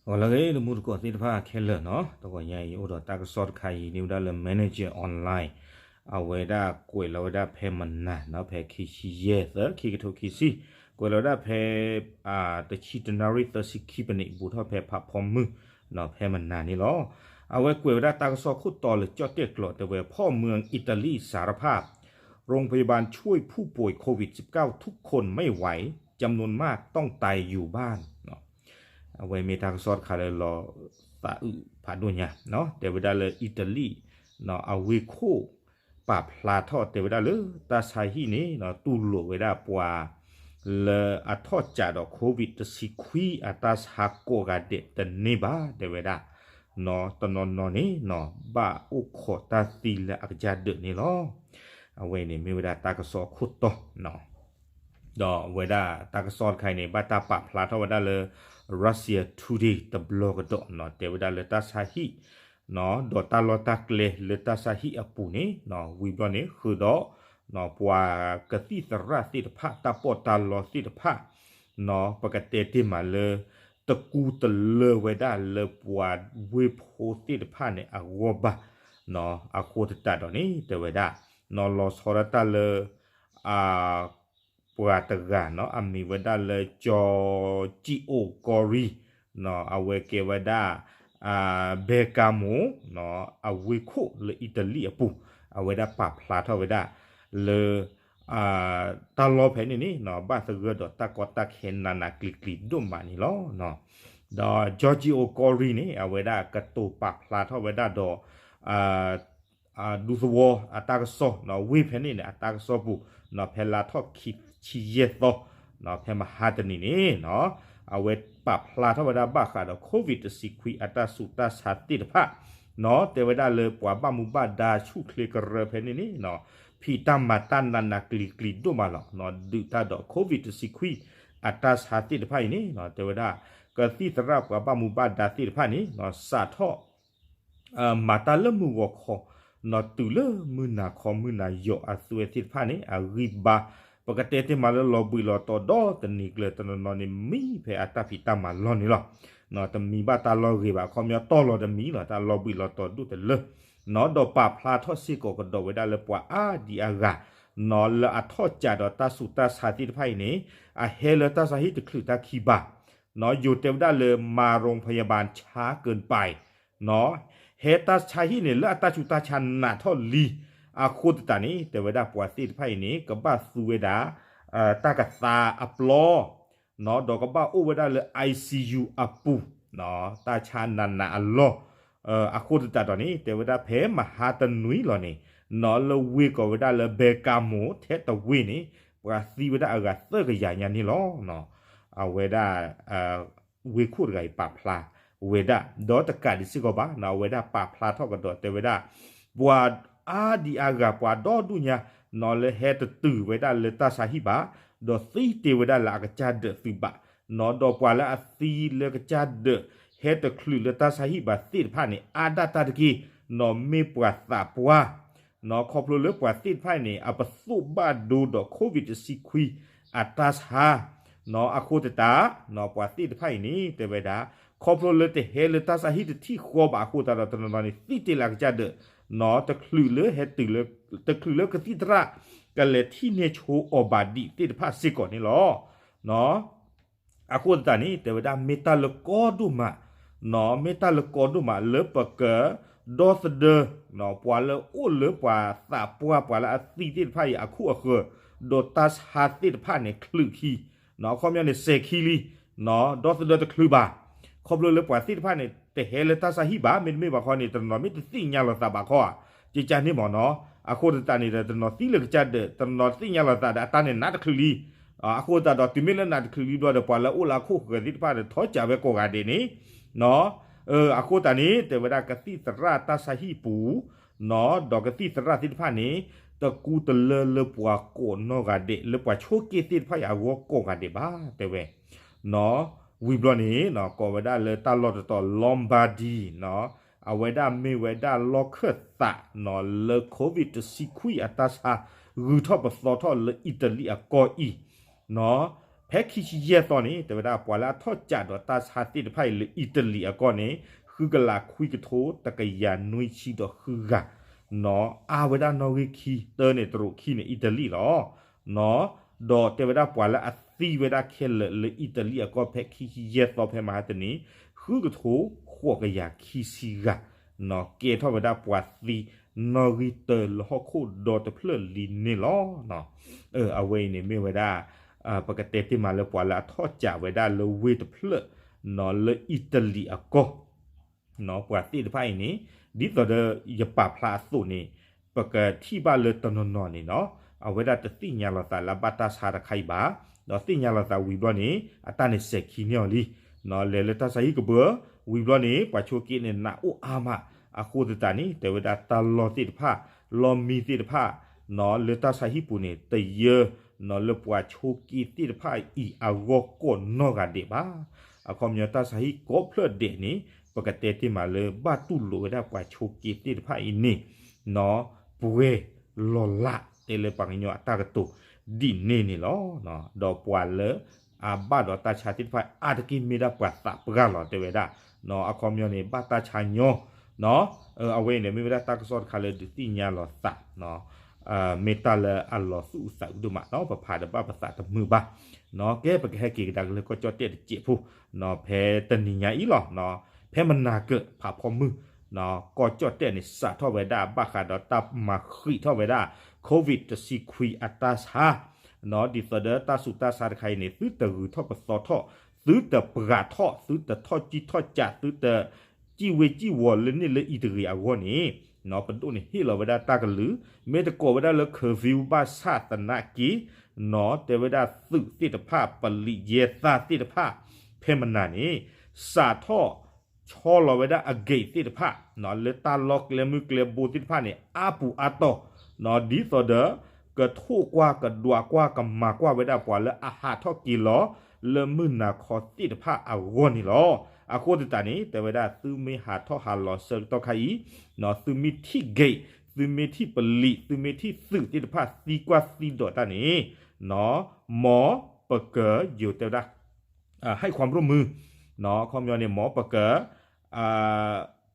ဂီၤလၢအဂ့ၤ တမူတကိးသ့ၣ်တဖၣ်ခဲလၢာ်နီၤ, တဂီၤညါအံၤ အိၣ်ဒီးတၢ်ကစီၣ်တခါအံၤ န့ၢ်ဝဲဒၣ်လၢ Manager Online အဝဲဒၣ်ကွဲးလီၤဝဲဒၣ်ဖဲမနၤနီၤ, ဖဲခံဆံယဲၢ်သၢ ခံကထိခံဆံ, ကွဲးလီၤဝဲဒၣ်ဖဲ တဆံတနၣ်ရံၣ်သၢဆံခံပနံး ဘူးထီၣ်ဖဲဖးဖီမုၢ်နီၤ, ဖဲမနၤန့ၣ်လီၤ. အဝဲကွဲးဝဲဒၣ်တၢ်ကစီၣ်ခိၣ်တီလၢကၠီၣ်တဲၣ်ကျိး တဲဝဲ พ่อเมืองอิตาลีสารภาพ โรงพยาบาลช่วยผู้ป่วยโควิดสิบเก้าทุกคนไม่ไหว จำนวนมากต้องตายอยู่บ้าน အဝဲမ့ၢ်တၢ်ကစီၣ်တခါလၢလီၤသးအုးဖးဒိၣ်ညါ, တဲဝဲဒၣ်လၢအံၣ်တလံၣ် အဝ့ၢ်ခိၣ် ပာ်ဖျါထီၣ်တဲဝဲဒၣ်လၢ တၢ်ဆါဟံၣ်န့ၣ် တူၢ်လိာ်ဝဲဒၣ်ပှၤ လၢအထီၣ်ကးဒီး COVID တဆံခွံ အတၢ်ဆါကိးဂၤဒဲးတန့ၢ်ဘၣ် တဲဝဲဒၣ်, တနီၤနီၤန့ၣ် ဘၣ်အိၣ်ခိးတၢ်သံလၢအကစၢ်ဒၢးန့ၣ်လီၤ. အဝဲန့ၣ်မ့ၢ်ဝဲဒၣ်တၢ်ကစီၣ်အခိၣ်တီ ဒီးအဝဲဒၣ်တၢ်ကစီၣ်တခါအံၤန့ၣ် ဘၣ်တၢ်ပာ်ဖျါထီၣ်ဝဲဒၣ်လၢ Russia Today တဘျီကဒီးနီၤ, တဲဝဲဒၣ်လၢတၢ်ဆါဟံၣ် ဒီးတၢ်လီၢ်တၢ်ကျဲလၢတၢ်ဆါဟံၣ်အပူၤန့ၣ် ဝံၤဘျီန့ၣ် ဃုာ်ဒီး ပှၤကသံၣ်သရၣ်သ့ၣ်တဖၣ် တၢ်ပီးတၢ်လီသ့ၣ်တဖၣ် ပကတဲတ့ၢ်မးလၢ တကူတလၢဝဲဒၣ်လၢပှၤဝ့ၢ်ဖိသ့ၣ်တဖၣ်န့ၣ်အဂီၢ်ဘၣ်, အဃိသတးဒီးန့ၣ် တဲဝဲဒၣ် လီၤဆီဒၣ်တၢ်လၢ ပှၤတဂၤနီၤ အမံၤဝဲဒၣ်လၢ ကၠီကံၣ်အိၣ်ကီရံ အဝဲကဲဝဲဒၣ် ဘဲကါမိၣ် အဝ့ၢ်ခိၣ်လၢအံၣ်တလံၣ်အပူၤ, အဝဲဒၣ်ပာ်ဖျါထီၣ်ဝဲဒၣ် လၢ တၢ်လီၢ်ဖဲန့ၣ်န့ၣ် ဘၣ်သဂၢၢ်ဒီးတၢ်ကီတၢ်ခဲနးနးကျံၤကျံၤဒိၣ်မးန့ၣ်လီၤ. ဒီးကၠီကံၣ်အိၣ်ကီရံန့ၣ် အဝဲဒၣ်ကတိၤပာ်ဖျါထီၣ်ဝဲဒၣ်ဒီး ဒူသဝီအတၢ်ကစီၣ် ဝ့ၢ်ဖဲန့ၣ်န့ၣ် အတၢ်ကစီၣ်ပူၤ ဖဲလါထီၣ်ခံဆံယဲၢ်သီ ဖဲမဟါတနံၤန့ၣ် အဝဲပာ်ဖျါထီၣ်ဝဲဒၣ်ဘၣ်ဃးဒီး COVID တဆံခွံ အတၢ်ဆူးတၢ်ဆါသ့ၣ်တဖၣ် တဲဝဲဒၣ်လၢပှၤဘၣ်မူဘၣ်ဒါဆူၣ်ချ့ကရၢဖဲန့ၣ်န့ၣ် ဖံးတၢ်မၤတၢ်နးနးကျံၤကျံၤဒိၣ်မးလီၤ. ဒုးတၢ်ဒီး COVID တဆံခွံ အတၢ်ဆါသ့ၣ်တဖၣ်အံၤန့ၣ် တဲဝဲဒၣ် ကသံၣ်သရၣ်ပှၤဘၣ်မူဘၣ်ဒါသ့ၣ်တဖၣ်န့ၣ် စးထီၣ် မၤတၢ်လၢမုၢ်ဂီၤခီ တုၤလၢမုၢ်နၤခီမုၢ်နၤယီၤအသွဲသ့ၣ်တဖၣ်န့ၣ် အဂံၢ်ဘါ ပကတဲတ့ၢ်မးလၢလီၤဘှံးလီၤတီၤဒီတနံၤကျၢၤ တနီၤနီၤန့ၣ်မံဖဲအတၢ်ဖံးတၢ်မၤလီၢ်န့ၣ်လီၤ. တမံဘၣ်တၢ်လီၢ်ဂ့ၤဘၣ် အခီပညီတီၢ်လီၤတမံၤလီၤ တၢ်လီၤဘှံးလီၤတီၤဒိၣ်တလၢ ဒီးပာ်ဖျါထီၣ်စ့ၢ်ကီးကဒီးဝဲဒၣ်လၢပှၤအါဒံအါဂၤ လၢအထီၣ်ကးဒီးတၢ်ဆူးတၢ်ဆါသ့ၣ်တဖၣ်အံၤန့ၣ် အဟဲလၢတၢ်ဆါဟံၣ်တချုးတၢ်ခံဘၣ် ယိၤတဲဝဲဒၣ်လၢ มาโรงพยาบาลช้าเกินไป ဟဲတၢ်ဆါဟံၣ်န့ၣ် လၢအတၢ်ဆူးတၢ်ဆါနးထီၣ်လံ အဃိသတးန့ၣ် တဲဝဲဒၣ်ပှၤသ့ၣ်တဖၣ်အံၤန့ၣ် ကဘၣ်သူဝဲဒၣ် တၢ်ကသါအပျီ ဒီးကဘၣ်အိၣ်ဝဲဒၣ်လၢ ICU အပူၤ တၢ်ဆါနးနးအလီၢ် အဃိသတးဒီးန့ၣ် တဲဝဲဒၣ်ဖဲမဟါတနွံလီၤန့ၣ် လၢဝ့ၢ်ကိးဝဲဒၣ်လၢ ဘဲကါမိၣ် ထဲတဝ့ၢ်န့ၣ် ပှၤသံဝဲဒၣ်အဂၤသၢကယၤညါန့ၣ်လီၤ. အဝဲဒၣ် ဝ့ၢ်ခိၣ်တဂၤအံၤပာ်ဖျါဝဲဒၣ် ဒီးတကးဒံးစ့ၢ်ကီးဘၣ် အဝဲဒၣ်ပာ်ဖျါထီၣ်ကဒီးတဲဝဲဒၣ် ပှၤအါဒံအါဂၤပှၤဒီဒူၣ်ညါ လၢဟဲတတုၤဝဲဒၣ်လၢတၢ်ဆါဟံၣ်ဘၣ် ဒီးသံတ့ၢ်ဝဲဒၣ်လၢအကစၢ်ဒၢးသုးဘၣ် ဒီးပှၤလၢအသံလၢကစၢ်ဒၢး ဟဲတချုးလၢတၢ်ဆါဟံၣ်ဘၣ်သ့ၣ်တဖၣ်န့ၣ် အါဒၣ်တၢ်တက့ၢ် မ့ၢ်ပှၤသးပှၢ် ခီဖျိလၢပှၤသ့ၣ်တဖၣ်အံၤန့ၣ် အပသိၣ်ဘၣ်ဒိဒီး COVID တဆံခွံ အတၢ်ဆါ အဃိသတး ပှၤသ့ၣ်တဖၣ်အံၤန့ၣ် တဲဝဲဒၣ် ခီဖျိလၢတဟဲလၢတၢ်ဆါဟံၣ်တထံၣ်ဃီဘၣ်အဃိသတးဒီး တနီၤနီၤန့ၣ် သံတ့ၢ်လၢအကစၢ်ဒၢး တချုးလၢဟဲတုၤလၢ တချုးလၢကသံၣ်သရၣ် ကလဲၤထံၣ်န့ၢ်ဆိအီၤဘၣ်ဒံးသ့ၣ်တဖၣ်စ့ၢ်ကီးန့ၣ်လီၤ. အဃိသတးန့ၣ် တဲဝဲဒၣ်မ့ၢ်တၢ်လၢကီဒိၣ်မး မ့ၢ်တၢ်လၢကီဒိၣ်မးလၢပက ဒီသဒၢ ပှၤလၢအိၣ်လၢပှၤသးပှၢ်ပှၤလၢအသံသ့ၣ်တဖၣ်အံၤအခိၣ်အဃၢၤ ဒီးတၢ်ဆါသ့ၣ်တဖၣ်န့ၣ် ချုးခံ အခီပညီန့ၣ် စဲၤခံလံ ဒီသဒၢတချုးဘၣ် ခီဖျိလၢပှၤသ့ၣ်တဖၣ်န့ၣ် တဟဲလၢတၢ်ဆါဟံၣ်ဘၣ် မ့တမ့ၢ်ဘၣ်ခီန့ၣ် တနီၤမ့ၢ်တသ့ၣ်ညါလီၤသးဘၣ်ခီဧါ ကကန့ၣ်မ့ၢ်နီၤ အဃိသတးန့ၣ်ဒီး တနီၤသံလၢကစၢ်ဒၢး တနီၤသ့ၣ်ညါလီၤသးဒီးအတၢ်န့ၣ်နးတချုးလံ အဃိသတးဒီး တုၤမ့ၢ်လၢနးတချုးလံဘျီဒီး ပှၤလၢအိၣ်လၢအခိၣ်ဃၢၤသ့ၣ်တဖၣ်ဒီး ထီၣ်ကးဝဲကိးဂၤဒဲးန့ၣ် အဃိသတးန့ၣ် တဲဝဲဒၣ်ကသံၣ်သရၣ်တၢ်ဆါဟံၣ်ပူၤ ဒီးကသံၣ်သရၣ်သ့ၣ်တဖၣ်န့ၣ် တကူတလၢလၢပှၤကိးနီၢ်ဂၤဒဲး လၢပှၤဆိက့ၣ်သ့ၣ်တဖၣ်အံၤအဂီၢ်ကိးဂၤဒဲးဘၣ် တဲဝဲ ဝံၤဘျီန့ၣ် ကိးဝဲဒၣ်လၢတၢ်လီၢ်တတီၤ Lombardy အဝဲဒၣ်မ့ၢ်ဝဲဒၣ်လီၢ်ခၢၣ်သး လၢ COVID တဆံခွံအတၢ်ဆါ ဂုၤထီၣ်ပသီထီၣ်လၢအံၣ်တလံၣ်အကီၢ်အံၤ နီၤ ဖဲခံဆံယဲၢ်သီန့ၣ် တဲဝဲဒၣ်ပှၤလၢအထီၣ်ကးဒီးတၢ်ဆါသ့ၣ်တဖၣ်အံၤလၢအံၣ်တလံၤအကီၢ်န့ၣ် ဃုကလးခွံကထိတကယၤနွံဆံဒီးဃုဂၤ နီၢ် အါဝဲဒၣ်နီၣ်ဂံၢ်ခံတၢန့ၣ် တရူးခံန့ၣ် အံၣ်တလံၤလီၤ. နီၢ် ဒီးတဲဝဲဒၣ်ပှၤလၢအသံဝဲဒၣ်ခဲလၢာ်လၢအံၣ်တလံၤအကီၢ်ဖဲခံဆံယဲၢ်သီဖဲမဟါတနံၤ ဃုကထိဃိးကယၤခံဆံဂၤ နီၢ် ကဲထီၣ်ဝဲဒၣ်ပှၤသံနီၣ်ဂံၢ်တၢလၢဟီၣ်ခိၣ်ဒီတဖျၢၣ်လံန့ၣ်လီၤ. အဝဲအံၤန့ၣ်မ့ၢ်ဝဲဒၣ် ပကတဲတ့ၢ်မးလၢပှၤလၢအထီၣ်ကးဝဲဒၣ်လၢဝ့ၢ်တဖျၢၣ် နီၢ် လၢအံၣ်တလံၤအကီၢ် နီၢ် ပှၤသ့ၣ်တဖၣ်အံၤန့ၣ် ဒ်သိးဒီးယပာ်ဖျါအသိးန့ၣ် ပကထံၣ်ဘၣ်လၢတနီၤနီၤန့ၣ်နီၢ် အဝဲဒၣ်တသ့ၣ်ညါလီၤသးလၢအဘၣ်တၢ်ဆါတခါအံၤဘၣ်, ဒီးသ့ၣ်ညါလီၤသးဝံၤဘျီန့ၣ် အတၢ်န့ၣ်စဲၤခံန့ၢ်အီၤလံ. နီၢ် လဲၤလၢတၢ်ဆါဟံၣ်ကပၢၤ ဝံၤဘျီန့ၣ် ပှၤဆိးက့န့ၣ် နးအိၣ်အါမး, အဃိသတးန့ၣ် တဲဝဲဒၣ်တၢ်လီၢ်သ့ၣ်တဖၣ် လီၢ်မံသ့ၣ်တဖၣ် နီၢ် လၢတၢ်ဆါဟံၣ်ပူၤန့ၣ် တယၢ နီၢ် လၢပှၤဆိးက့သ့ၣ်တဖၣ်အံၤအဂီၢ်ကိးနီၢ်ဂၤဒဲးဘၣ်. အခီပညီတၢ်ဆါဟံၣ်ကိးဖျၢၣ်ဒဲးန့ၣ် ပကတဲတ့ၢ်မးလၢဘၣ်တူၢ်လိာ်ဝဲဒၣ်ပှၤဆိးက့သ့ၣ်တဖၣ်အံၤန့ၣ် နီၢ် ပှဲၤလီၤလး တဲလၢပှၤကညီအတၢ်ကတိၤဒ်န့ၣ်န့ၣ်လီၤ. ဒီးပှၤလၢအဘၣ်ဒီးတၢ်ဆါသ့ၣ်တဖၣ်အါတက့ၢ်မ့ၢ်ဒၣ်ပှၤသးပှၢ်လီၤ တဲဝဲဒၣ်. နီၢ် အခီပညီန့ၣ် ဘၣ်တၢ်ဆါညီ နီၢ် အဝဲအံၤန့ၣ် မ့ၢ်ဝဲဒၣ်တၢ်ကစီၣ်တခါလၢဒုးသ့ၣ်ညါလီၤသး နီၢ် မ့ၢ်တၢ်လၢအလီၤသူၣ်အုးသးအုးဒိၣ်မး နီၢ် ပဖးဒီးဘၣ်ပသးတမုာ်ဘၣ်. နီၢ် ကဲ ပကဟဲက့ၤကဒါက့ၤလၢကီၢ်ကၠီၣ်တဲၣ်တစဲးဖိ နီၢ် ဖဲတနံၤညါအံၤလီၤ. နီၢ် ဖဲမနၤကၢၢ်ဖးဖီမုၢ် နီၢ် ကီၢ်ကၠီၣ်တဲၣ်န့ၣ် စးထီၣ်ဝဲဒၣ်ဘၣ်ဃးဒီးတၢ်မၤဃံးထီၣ်ဝဲဒၣ် COVID တဆံခွံအတၢ်ဆါ နီၢ် ဒ်သိးဒီးတၢ်ဆူးတၢ်ဆါတခါအံၤန့ၣ် သုတဂုၤထီၣ်ပသီထီၣ် သုတပှၤထီၣ် သုတထီၣ်ကံၣ်ထီၣ်ကး သုတကံၣ်ဝ့ၢ်ကံၣ်ဝီၤလၢန့ၣ်လၢအံၤတဂ့ၤအဂီၢ်န့ၣ် နီၢ် ပဒိၣ်န့ၣ်ဟ့ၣ်လီၤဝဲဒၣ်တၢ်ကလုၢ် မ့ၢ်တကိးဝဲဒၣ်လၢ curfew ဘၣ်ဆၣ်သနာ်က့ နီၢ် တဲဝဲဒၣ်သုးသ့ၣ်တဖၣ် ပလံးယဲသးသ့ၣ်တဖၣ် ဖဲမနၤန့ၣ် စးထီၣ်ဆီလီၤဝဲဒၣ်အ gate သ့ၣ်တဖၣ် နီၢ် လၢတၢ်လီၢ်ကျဲမုၢ်ကျဲဘိသ့ၣ်တဖၣ်န့ၣ် အါပူၤအါတီၢ် နီၢ် ဒ်သိးဒီး ကထိၣ်ကွၢ်ကဒွးကွၢ်ကမၤကွၢ်ဝဲဒၣ်ပှၤလၢအဟးထီၣ်က့ၤလီၤ လၢမုၢ်နၤခီသ့ၣ်တဖၣ်အဂီၢ်န့ၣ်လီၤ. အဃိသတးန့ၣ် တဲဝဲဒၣ်သုမ့ၢ်ဟးထီၣ်ဟးလီၤဆၢကတီၢ်ခါအံၤ နီၢ် သုမ့ၢ်ထံၣ် gate သုမ့ၢ်ထံၣ်ပလံး သုမ့ၢ်ထံၣ်သုးသ့ၣ်တဖၣ်သံကွၢ်သံဒိးတၢ်န့ၣ် နီၢ် မ်ပကယိၤတဲဝဲဒၣ် ให้ความร่วมมือ နီၢ် အခီပညီန့ၣ် မ်ပက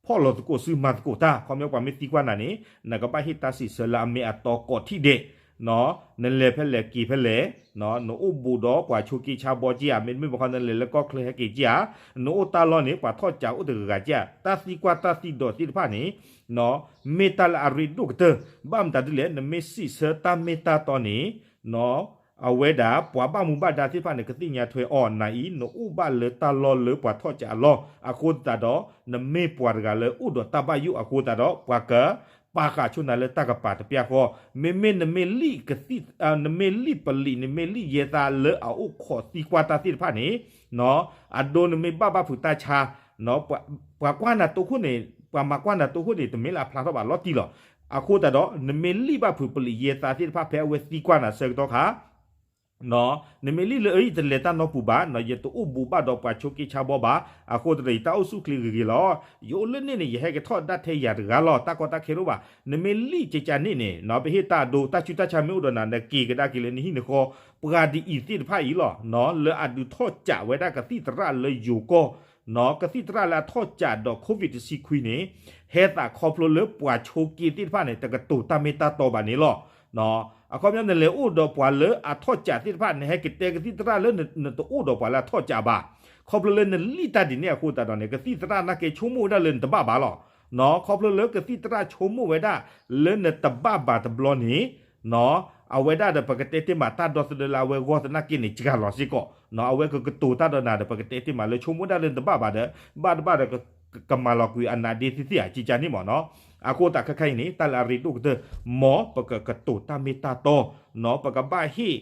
ဖီၣ်လိာ်သကိးစုမၤသကိးတၢ် အခီပညီပှၤမ့ၢ်သံကွၢ်နၤန့ၣ် နကဘၣ်ဟ့ၣ်တၢ်စံးဆၢလၢအမ့ၢ်အတီကိးထံၣ်ဒဲး နီၢ် နလဲၤဖဲလဲၣ်က့ၤဖဲလဲၣ် နီၢ် နအိၣ်ဘူးဒီးပှၤဆိးက့ဆါဘီက့ဧါ မ့တမ့ၢ်ဘၣ်ခီနလဲၤလၢကီၢ်ချၢဟဲက့ၤက့ဧါ နအိၣ်တၢ်လီၢ်န့ၣ် ပှၤထီၣ်ကးအိၣ်တဂၤဂၤက့ဧါ တၢ်သံကွၢ်တၢ်သံဒိးသ့ၣ်တဖၣ်န့ၣ် နီၢ် မ့ၢ်တၢ်လၢအရ့ဒိၣ်ကတၢၢ် ဘၣ်မတၤဒ်လဲၣ် နမ့ၢ်စံးဆၢတၢ်မ့ၢ်တၢ်တီန့ၣ် နီၢ် အဝဲဒၣ်ပှၤဘၣ်မူဘၣ်ဒါသ့ၣ်တဖၣ်န့ၣ် ကသ့ၣ်ညါထွဲအီၤနၤအံၤ နအိၣ်ဘၣ်လၢတၢ်လီၢ်လၢပှၤထီၣ်ကးအလီၢ် အဃိသတးဒီး နမ့ၢ်ပှၤတဂၤလၢအိၣ်ဒီးတၢ်ဘၣ်ယိၣ်အဃိသတးဒီး ပှၤကပာ်ဃာ်ဆိနၤလၢတၢ်ကပၤတပျၢ်ဃီ မ့မ့ၢ်နမ့ၢ်လံၣ်ကသံၣ် နမ့ၢ်လံၣ်ပလံး နမ့ၢ်လံၣ်ယဲသးလၢအအိၣ်ခိးသံကွၢ်တၢ်သ့ၣ်တဖၣ်န့ၣ် နီၢ် အဒိနမ့ၢ်ဘၣ်ဘၣ်ဖုးတၢ်ဆါ နီၢ် ပှၤကွၢ်နၤတိခိၣ်န့ၣ် ပှၤမၤကွၢ်နၤတိခိၣ်န့ၣ် တမ့ၢ်လၢအဖျါထီၣ်ဘၣ်လီၤတံၢ်လီၤ. အဃိသတးဒီး နမ့ၢ်လံၣ်ဘၣ်ဖုးပလံးယဲသးသ့ၣ်တဖၣ်ဖဲအဝဲသံကွၢ်နၤဆၢကတီၢ်ခါ နီၢ် နမ့ၢ်လံၣ်လၢအအံၤတလဲၤတၢ်နီပူၤဘၣ် နီၢ် ယတအိၣ်ဘူးဘၣ်ဒီးပှၤဆိးက့ဆါဘီဘၣ် အဃိသတးဒီး ယတၢ်အိၣ်ဆူၣ်ချ့ဂ့ၤဂ့ၤလီၤ. ယအိၣ်လၢန့ၣ်န့ၣ် ယဟဲက့ၤထီၣ်ဒၣ်ထဲယၤတဂၤလီၤ တၢ်ကီတၢ်ခဲတအိၣ်ဘၣ်. နမ့ၢ်လံၣ်ကကန့ၣ်န့ၣ် နီၢ် ပဟ့ၣ်တၢ်အဒိ တၢ်ဆူးတၢ်ဆါမ့ၢ်အိၣ်ဒီးနၤ နက့ၤကဒါက့ၤလၢနဟံၣ်နဃီ ပှၤဒ်အံၤသ့ၣ်တဖၣ်အံၤလီၤ နီၢ် လၢအဒုးထီၣ်ကးဝဲဒၣ်ကသံၣ်သရၣ်လၢယိၤကီၢ် နီၢ် ကသံၣ်သရၣ်လၢအထီၣ်ကးဒီး COVID တဆံခွံန့ၣ် ဟဲသးခီဖျိလၢပှၤဆိးက့သ့ၣ်တဖၣ်န့ၣ် တကတိၤတၢ်မ့ၢ်တၢ်တီဘၣ်န့ၣ်လီၤ. အခီပညီနလဲၤအိၣ်ဒီးပှၤလၢအထီၣ်ကးသ့ၣ်တဖၣ် နဟဲကတဲကသံၣ်သရၣ်လၢနတအိၣ်ဒီးပှၤလၢအထီၣ်ကးဘၣ်. ခီဖျိလၢနလံၣ်တၢ်ဒ်န့ၣ်အဃိသတးဒီးန့ၣ် ကသံၣ်သရၣ်နာ်က့ဆိကမိၣ်ဝဲဒၣ်လၢနတဘၣ်ဘၣ်လီၤ. ခီဖျိလၢကသံၣ်သရၣ်ဆိကမိၣ်ဝဲဒၣ်လၢနတဘၣ်ဘၣ်တဘျီန့ၣ် နီၢ် အဝဲဒၣ်ဒီးပကတဲတ့ၢ်မးတၢ်ဒီသဒၢလၢအဝဲဂီၢ်သနာ်က့န့ၣ် စှၤလီၤစ့ၢ်ကီး နီၢ် အဝဲကကတိၤတၢ်ဒီးနၤဒီး ပကတဲတ့ၢ်မးလၢဆိကမိၣ်ဒၣ်လၢနတဘၣ်ဘၣ်ဒီး ဘၣ်တဘၣ်ဒီး ကမၤလီၤကွံာ်အနးဒ့သ့ၣ်သ့ၣ်ဧါ ကကန့ၣ်မး နီၢ်. အဃိသတးခဲခါအံၤန့ၣ် တၢ်လၢအရ့ဒိၣ်ကတၢၢ် မ်ပကကတိၤတၢ်မ့ၢ်တၢ်တီ နီၢ် ပကဘၣ်ဟ့ၣ်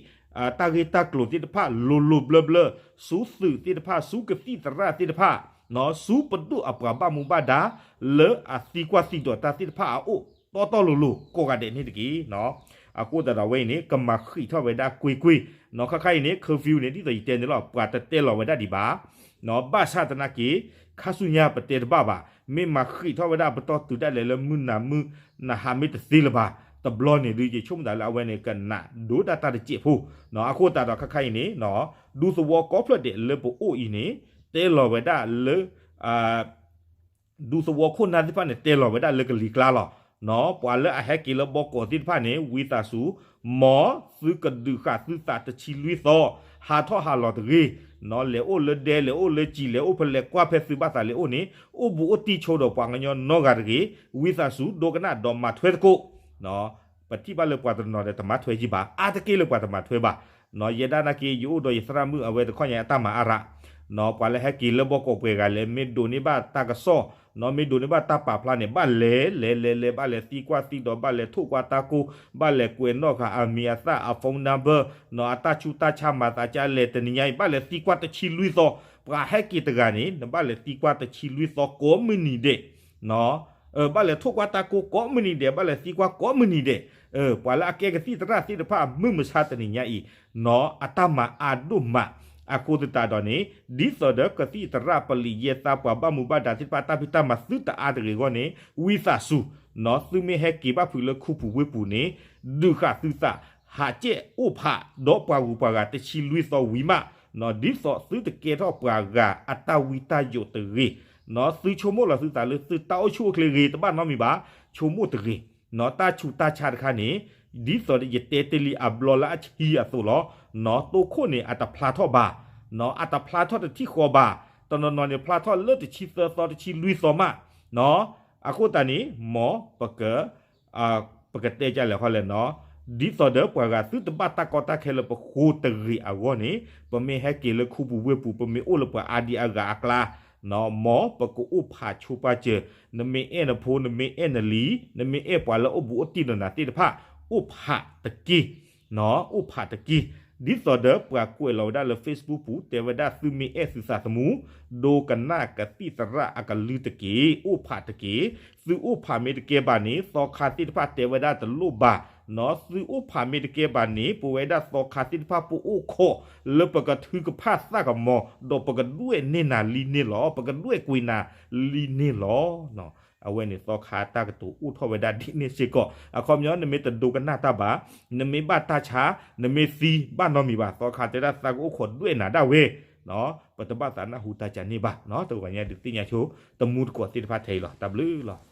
တၢ်ဂ့ၢ်တၢ်ကျိၤသ့ၣ်တဖၣ်လိၤလိၤဘျၢဘျၢ ဆူသုးသ့ၣ်တဖၣ် ဆူကသံၣ်သရၣ်သ့ၣ်တဖၣ် နီၢ် ဆူပဒိၣ်အပှၤဘၣ်မူဘၣ်ဒါ လၢအသံကွၢ်သံဒိးတၢ်သ့ၣ်တဖၣ်အအိၣ် တီတီလိၤလိၤ ကိးဂၤဒဲးန့ၣ်တက့ၢ်. အဃိသတးဒီးအဝဲအံၤန့ၣ် ကမၤဃံးထီၣ်ဝဲဒၣ်ကွ့ၢ်ကွ့ၢ် နီၢ် ခါခါအံၤန့ၣ် curfew န့ၣ် ဒ်သိးယတဲန့ၣ်လီၤ ပှၤတတဲလီၤဝဲဒၣ်ဒံးဘၣ် နီၢ် ဘၣ်ဆၣ်သနာ်က့ ခါဆူညါပတဲတဘၣ်ဘၣ် မ့ၢ်မၤဃံးထီၣ်ဝဲဒၣ်ပတီၢ်တုၤဒၣ်လဲာ်လၢမုၢ်နၤမုၢ်နၤဟးမ့ၢ်တသ့လၢၤဘၣ် တဘျီန့ၣ်ဒုး ယဆိကမိၣ်သးလၢအဝဲန့ၣ် ကနၣ်ဒိဒၣ်တၢ်တစဲးဖိ, အဃိသတးဒီးခဲခါအံၤန့ၣ် ဒူသဝီကိးဖျၢၣ်ဒဲးလၢပအိၣ်အံၤန့ၣ် တဲလီၤဝဲဒၣ်လၢ ဒူသဝီခိၣ်နၢ်သ့ၣ်တဖၣ်န့ၣ် တဲလီၤဝဲဒၣ်လၢကလံၤကျါလီၤ. ပှၤလၢအဟဲက့ၤလၢဘီကီးသ့ၣ်တဖၣ်န့ၣ် ဝံသးစူၤ, မ်သုကဒုးဃာ်သုသးတဆံလွံၢ်သီ, ဟးထီၣ်ဟးလီၤတဂ့ၤ, လဲၤအိၣ်လၢဒဲ လဲၤအိၣ်လၢစံာ် လဲၤအိၣ်ဖဲလဲၤကွၢ်ဖဲသုဘၣ်သးလဲၤအိၣ်န့ၣ် အိၣ်ဘူးအိၣ်တံၢ်ဆိဒီးပှၤကညီနီတဂၤတဂ့ၤ, ဝံသးစူၤ ဒိကနၣ်ဒီးမၤထွဲသကိး ပထံၣ်ဘၣ်လၢပှၤတနီၤဒီးတမၤထွဲယံၤဘၣ်, အါတက့ၢ်လၢပှၤတမၤထွဲဘၣ်. ယဲဒၣ်နာ်က့ ယအိၣ်ဒီးယသရၣ်မုၣ်အဝဲတခီညါအတၢ်မၤအါရၣ်, ပှၤလၢဟဲက့ၤလၢဘီကီးပှဲၤဂၤလဲၣ် မ့ၢ်ဒိးန့ၢ်ဘၣ်တၢ်ကစီၣ်, မ့ၢ်ဒိးန့ၢ်ဘၣ်တၢ်ပာ်ဖျါန့ၣ် ဘၣ်လဲၤ လဲၤ လဲၤ လဲၤ ဘၣ်လဲၤသံကွၢ်သံဒီး ဘၣ်လဲၤထိၣ်ကွၢ်တၢ်ကိၢ်, ဘၣ်လဲၤကွဲးနီၣ်ဃာ်အမံၤအသၣ်အ phone number, အတၢ်ဆူးတၢ်ဆါမၤသးကလဲၣ်တနံၤညါအံၤ ဘၣ်လဲၤသံကွၢ်တဆံလွံၢ်သီ, ပှၤဟဲက့ၤတဂၤန့ၣ် နဘၣ်လဲၤသံကွၢ်တဆံလွံၢ်သီကိးမုၢ်နံၤဒဲး ဘၣ်လဲၤထိၣ်ကွၢ်တၢ်ကိၢ်ကိးမုၢ်နံၤဒဲး ဘၣ်လဲၤသံကွၢ်ကိးမုၢ်နံၤဒဲး, ပှၤလၢအကဲကသံၣ်သရၣ်သ့ၣ်တဖၣ်မုၢ်မဆါတနံၤညါအံၤ, အတၢ်မၤအါဒိၣ်မး, အဃိသတးဒီးန့ၣ် ဒ်သိးဒီးကသံၣ်သရၣ်ပလံးယဲၢ်သါပှၤဘၣ်မူဘၣ်ဒါသ့ၣ်တဖၣ်တၢ်ဖံးတၢ်မၤသုတအါတဂ့ၤအဂီၢ်န့ၣ် ဝံသးစူၤ, သုမ့ၢ်ဟဲက့ၤဘၣ်ဖုးလၢခူပူၤဝ့ၢ်ပူၤန့ၣ် ဒုးဃာ်သုသး ဟးကဲအိၣ်ဖးဒီးပှၤဂုၤပှၤဂၤတဆံလွံၢ်သီဝံၤမး, ဒ်သိးသုတကဲထီၣ်ပှၤဂၤအတၢ်ဝံတၢ်ယိးတဂ့ၤ, သုဆိကမိၣ်လီၤသုသးလၢသုတၢ်အိၣ်ဆူၣ်အိၣ်ချ့ဂ့ၤတဘၣ်နီတမံၤဘၣ်, ဆိကမိၣ်တဂ့ၤ, တၢ်ဆူးတၢ်ဆါတခါန့ၣ် ဒ်သိးယတဲတ့ၢ်လံအဘျီလၢအဆံအသိးလီၤ, တိခိၣ်န့ၣ်အတဖျါထီၣ်ဘၣ်, အတဖျါထီၣ်တထံၣ်ဃီဘၣ်, တနီၤနီၤန့ၣ်ဖျါထီၣ်လၢတဆံသၢသီတဆံလွံၢ်သီမး, အဃိသတးန့ၣ် မ်ပက ပကတဲဒ်လဲၣ်ဃီလဲၣ်နီၤ, ဒ်သိးဒီးပှၤဂၤသုတဘၣ်တၢ်ကီတၢ်ခဲလၢပဃိတဂ့ၤအဂီၢ်န့ၣ် ပမ့ၢ်ဟဲက့ၤလၢခူပူၤဝ့ၢ်ပူၤ ပမ့ၢ်အိၣ်လၢပှၤအါဒံအါဂၤအကျါ, မ်ပကအိၣ်ဖးဆိပာ်စၢၤ, နမ့ၢ်အဲၣ်နဖိ နမ့ၢ်အဲၣ်နလံၤ နမ့ၢ်အဲၣ်ပှၤလၢအိၣ်ဘူးအိၣ်တံၢ်ဒီးနၤသ့ၣ်တဖၣ် အိၣ်ဖးတက့ၢ် အိၣ်ဖးတက့ၢ်, ဒ်သိးဒီးပှၤကွဲးလီၤဝဲဒၣ်လၢ Facebook ပူၤ တဲဝဲဒၣ်သုမ့ၢ်အဲၣ်သုသးသမူ ဒိကနၣ်ကသံၣ်သရၣ်အကလုၢ်တက့ၢ်, အိၣ်ဖးတက့ၢ်, သုအိၣ်ဖးမ့ၢ်တကဲဘၣ်န့ၣ် သီခါသ့ၣ်တဖၣ်တဲဝဲဒၣ်တလိၣ်ဘၣ်, သုအိၣ်ဖးမ့ၢ်တကဲဘၣ်န့ၣ် ပဝဲဒၣ်သီခါသ့ၣ်တဖၣ်ပအိၣ်ခိးလၢပကထုကဖၣ်သၣ်ကမီၤ ဒီးပကဒွဲၣ်န့ၢ်နၤလံန့ၣ်လီၤ, ပကဒွဲၣ်ကွံာ်နၤလံန့ၣ်လီၤ. အဝဲန့ၣ်သီခါတၢ်ကတိၤအိၣ်ထီၣ်ဝဲဒၣ်ဒ်န့ၣ်စ့ၢ်ကီး, အခီပညီနမ့ၢ်တဒိကနၣ်တၢ်ဘၣ်, နမ့ၢ်ဘၣ်တၢ်ဆါ, နမ့ၢ်သံဘၣ်နီတမံၤဘၣ်, သီခါတဲဒၣ်သးကအိၣ်ခိးဒွဲၣ်နၤဒၣ်ဝဲ, ပတဘၣ်သးနၢ်ဟူတၢ်ကန့ၣ်ဘၣ်, တဂီၤညါဒုးသ့ၣ်ညါဆိ တမူတကိးသ့ၣ်တဖၣ်ထဲအံၤလီၤ, တၢ်ဘျုးလီၤ.